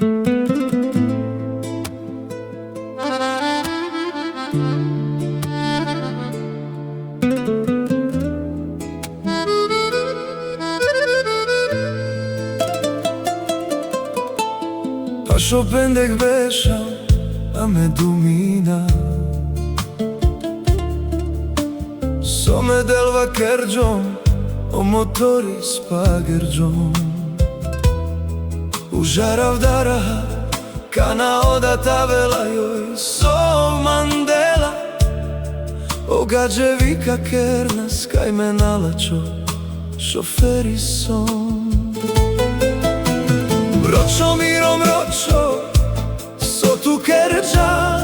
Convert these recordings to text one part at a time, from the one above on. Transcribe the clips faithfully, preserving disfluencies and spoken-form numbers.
Pašo pendek bešam, a me dumina. So me delva kerđom, o motori spagerđom. U žaravdara kana oda tavela, joj so mandela. O gadže vika kernas kaj me nalačo šoferi son. Mročo miro mročo, so tu kerđa,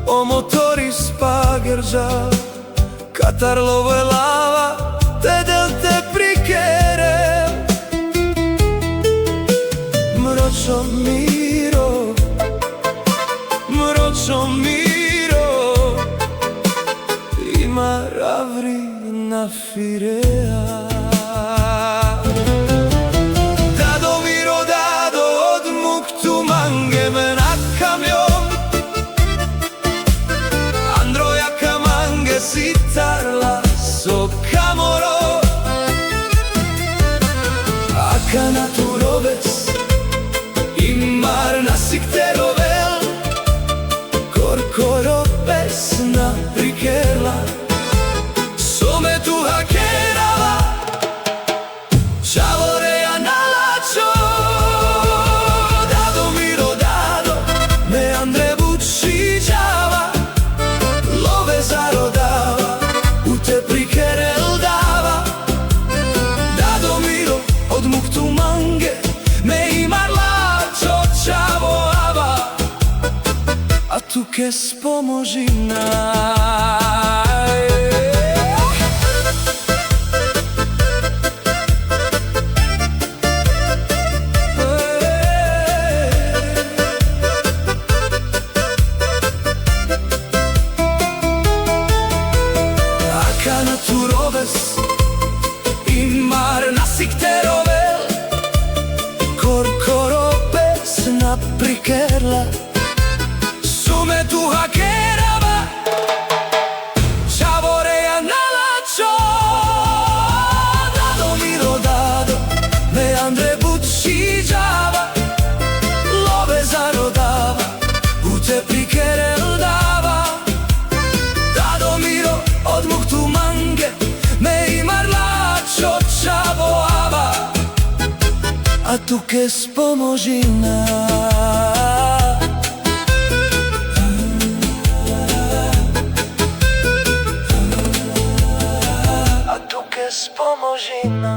o motori spagerđa. Katar lovelava te del te prikerel. Mročo miro, mročo miro, i mar avri na firea. Dado miro dado, odmuk tu mange, me na kamjon. Andro jaka mange si tarla so kamoro. Akana tu roves, i mar na sikte rovel. Korkoro pes na prikerla, so me tu hakerava. Čhavore, ja na lačo, dado miro dado, me andre but šiđava. Loveza rodava, u te prikerel dava. Dado miro, odmuk tu mange, me i mar lačo čhavo ava. A tuke spomožina. Akana tu roves, i mar na sikte rovel. Korkoro pes na prikerla, so me tu hakerava. Čhavore, ja na lačo, dado miro dado, me andre but šiđava. Loveza rodava, u te prikerel dava. Dado miro, odmuk tu mange, me i mar lačo čhavo ava. A tuke spomožina. A tuke spomožina.